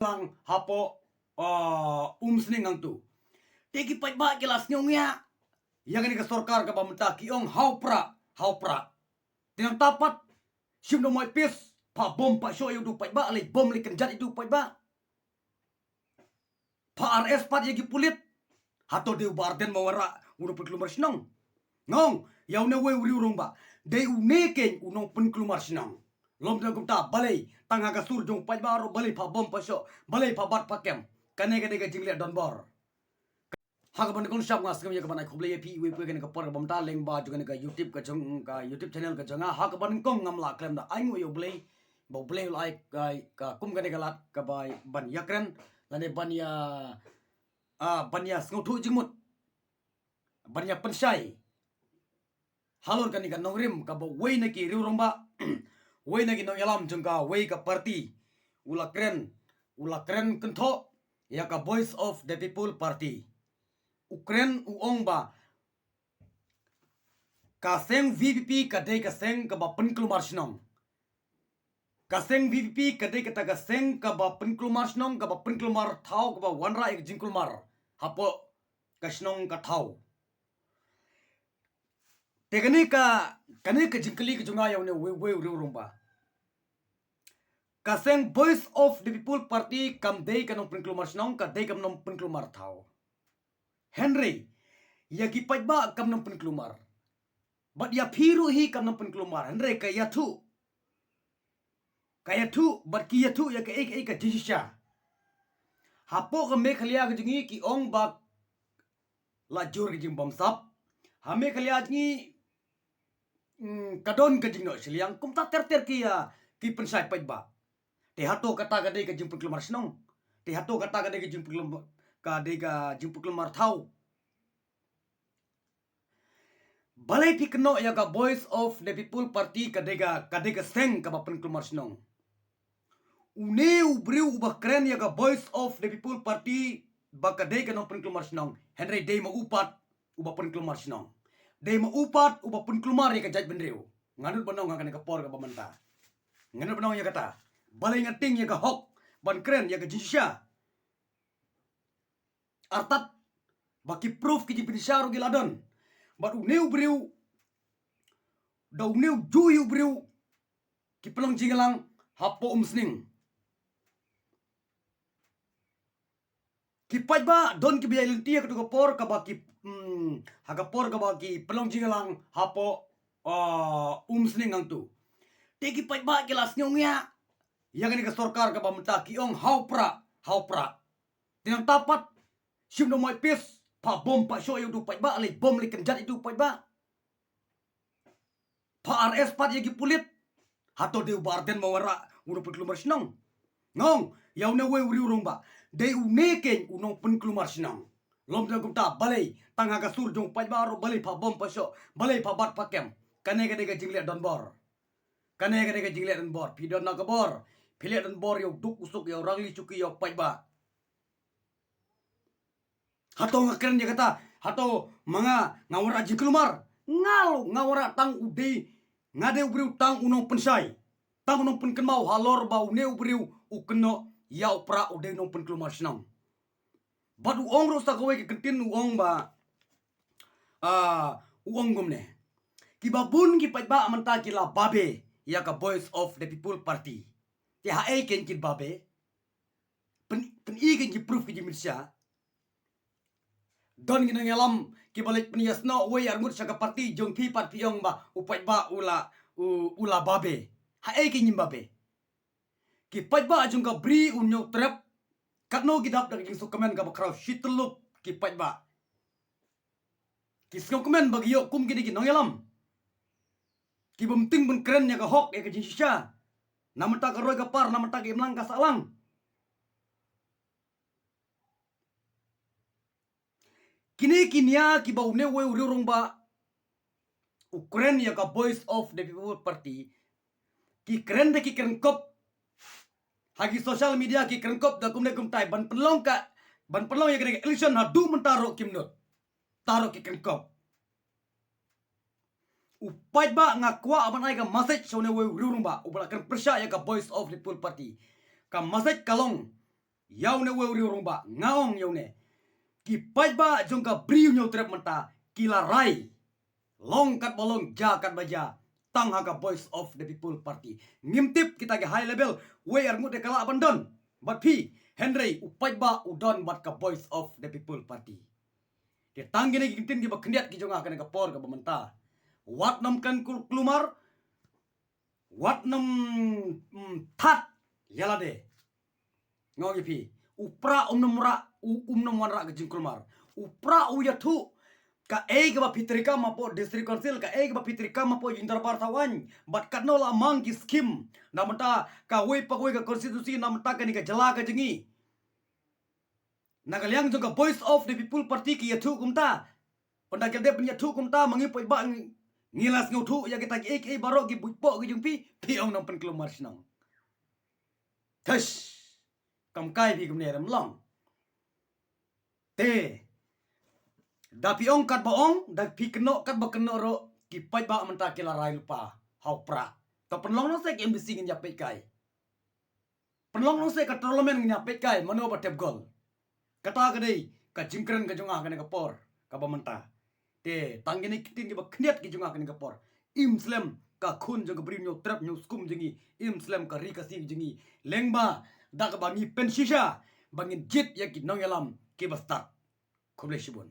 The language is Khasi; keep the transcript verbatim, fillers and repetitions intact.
lang hapoh, ah, Umsning hangtu. Te ki paidbah ki la sngew ngiah ïa kane ka sorkar kaba mynta, ki ong hau pra, hau pra. Te nangta pat, shim da mawai pis, pha bom pha shoh ïa utu u paidbah, leit bom leit kynjat ïa utu u paidbah. Pha arrest pat ïa ki pulit. Hato dei u Bah Ardent Mawar u nongpynkulmar shnong? Nga ong ïa une uwei u riewrangbah, dei une keiñ u nongpynkulmar shnong. Lymda kumta balei tang ha ka sur jong u paidbah ruh balei pha bom pha shoh, balei pha bat pha kem? Kane ka dei ka jingleh donbor. Ha kaba nyngkong shap nga sngew ïa kaban ai khublei ïa phi iwei pa iwei ha kane ka por kaba mynta lyngba jong kane ka YouTube ka jong, ka YouTube channel ka jong nga. Ha kaba nyngkong ngam lah khlem da ainguh ïa U Blei ba U Blei u la ai ka, ka kum kane ka lad kaba ban ïakren lane ban ïa, ah, ban ïa sngewthuh jingmut, ban ïa pynshai halor kane ka nongrim kaba uwei na ki riewrangbah, uwei na ki nongïalam jong kawei ka party u la kren, u la kren kynthoh ïa ka Voice of the People Party. U kren u ong ba ka seng VPP ka dei ka seng kaba pynkulmar shnong. Ka seng VPP ka dei kata ka seng kaba pynkulmar shnong, kaba pynkulmar thaw, kaba wanrah ïa ka jingkulmar hapoh ka shnong ka thaw. Te kane ka, kane ka jingkylli ka jong nga ïa une uwei uwei u riewrangbah. Ka seng Voice of the People Party kam dei ka nongpynkulmar shnong, ka dei ka nongpynkulmar thaw. Hynrei ïa ki paidbah kam nongpynkulmar. Bad ïa phi ruh hi kam nongpynkulmar. Hynrei ka ïathuh, ka ïathuh bad ki ïathuh ïa kaei kaei ka jingshisha. Hapoh ka Meghalaya ka jong ngi ki ong ba la jur ka jingbamsap. Ha Meghalaya jong ngi, mm, ka don ka jingnoh shiliang. Kumta ter ter ki, ah, ki pynshai paidbah. Te hato kata ka dei ka jingpynkulmar shnong? Te hato kata ka dei ka jingpynkulmar, ka dei ka jingpynkulmar thaw? Balei phi kynnoh ïa ka Voice of the People Party ka dei ka, ka dei ka seng kaba pynkulmar shnong? Une u briew uba kren ïa ka Voice of the People Party ba ka dei ka nongpynkulmar shnong, hynrei dei ma u pat uba pynkulmar shnong. Dei ma u pat uba pynkulmar ïa ka jaitbynriew. Nga nud ban ong ha kane ka por kaba mynta, nga nud ban ong ïa kata. Balei nga tieng ïa ka hok ban kren ïa ka jingshisha? Artat ba ki proof ki jingpynshisha ruh ki la don. Bad une u briew, da une u juh u briew, ki pynlong jingïalang hapoh Umsning. Ki paidbah don kiba ïaid lynti ha katu ka por kaba ki, mm, ha ka por kaba ki pynlong jingïalang hapoh, ah, Umsning hangtu. Te ki paidbah ki la sngew ngiah ïa kane ka sorkar kaba mynta, ki ong hau pra, hau pra. Te nangta pat, shim da mawai pis, pha bom pha shoh ïa utu u paidbah, leit bom leit kynjat ïa utu u paidbah. Pha arrest pat ïa ki pulit. Hato dei u Bah Ardent Mawar u nongpynkulmar shnong? Nga ong ïa une uwei u riewrangbah, dei une keiñ u nongpynkulmar shnong. Lymda kumta balei tang ha ka sur jong u paidbah ruh balei pha bom pha shoh, balei pha bat pha kem? Kane ka dei ka jingleh donbor. Kane ka dei ka jingleh donbor. Phi don na ka bor, phi leh donbor ïa u duk u suk, ïa u rangli shuki, ïa u paidbah. Hato nga kren ïa kata? Hato ma nga nga wanrah jingkulmar? Nga ruh nga wanrah tang u dei, nga dei u briew tang u nongpynshai, tang u nongpynkynmaw halor ba une u briew u kynnoh ïa u pra u dei u nongpynkulmar shnong. Bad u ong ruh sa kawei ka kyntien, u ong ba, ah, u ong kumne. Kiba bun ki paidbah mynta ki la babe ïa ka Voice of the People Party. Te haei keiñ kin babe? Pyn, pyni keiñ ki proof ki jingpynshisha. Don ki nongïalam kiba leit pynïasnoh uwei arngut sha ka party jong phi pat phi ong ba u paidbah u la, u, u la babe. Haei keiñ ngim babe? Ki paidbah jong ka Bri U Hynñiewtrep, katno ki dap da ka jingsngewkmen kaba khraw shityllup ki paidbah. Ki sngewkmen ba ki ïoh kum kine ki nongïalam kiba bym tieng ban kren ïa ka hok ïa ka jingshisha. Na mynta ka roi ka par, na mynta ka imlang ka sahlang. Kine ki nia kiba une uwei u riewrangbah u kren ïa ka Voice of the People Party, ki kren da ki kren kop. Ha ki social media ki kren kop da kumne kumtai ban pynlong ka, ban pynlong ïa kane ka election haduh mynta ruh kim nud. Tang ruh ki kren kop. U paidbah, nga kwah ban ai ka message sha une uwei u riewrangbah uba la kren pyrshah ïa ka Voice of the People Party. Ka message ka long, Ïa une uwei u riew rangbah nga ong ïa une, ki paidbah jong ka Bri u Hynñiewtrep mynta ki la rai. Long katba long, jia katba jia, tang ha ka Voice of the People Party. Ngim tip kita ki high level wei arngut de ka lah ban don bad phi, hynrei u paidbah u don bad ka Voice of the People Party. Te tang kine ki ktien kiba khyndiat ki jong nga ha kane ka por kaba mynta. Wat nym kren kul-, kulmar, wat nym, mm, that ïa lade. Nga ong ïa phi, u Prah um nym rah, u, um nym wanrah ka jingkulmar. U Prah u ïathuh kaei kaba phi treikam hapoh District Council, kaei kaba phi treikam hapoh Ïing Dorbar Thawaiñ, bad katno la mang ki skim na bynta kawei pa kawei ka constituency, na bynta kane ka jylla ka jong ngi. Na ka liang jong ka Voice of the People Party ki ïathuh kumta. Pynda ki dep ïathuh kumta, ma ngi paidbah ngi, ngi la sngewthuh ïa kita kiei kiei baroh ki buit poh ki jong phi, phi ong nym pynkulmar shnong. Thash, kam kai phi kumne, ym long. Te da phi ong katba ong, da phi kynnoh katba kynnoh ruh, ki paidbah mynta ki la rai lypa ha u Prah. To pynlong noh se ka M D C ngin ïa peit kai. Pynlong noh se ka tournament ngin ïa peit kai mano ba tep gol. Kata ka dei ka jingkren ka jong nga ha kane ka por kaba mynta. Te tang kine ki ktien kiba khyndiat ki jong nga ha kane ka por. Im slem ka khun jong ka Bri u Hynñiewtrep Hynñiewskum jong ngi, im slem ka ri Khasi jong ngi. Lyngba da kaba ngi pynshisha ba ngin jied ïa ki nongïalam kiba stad. Khublei shibun.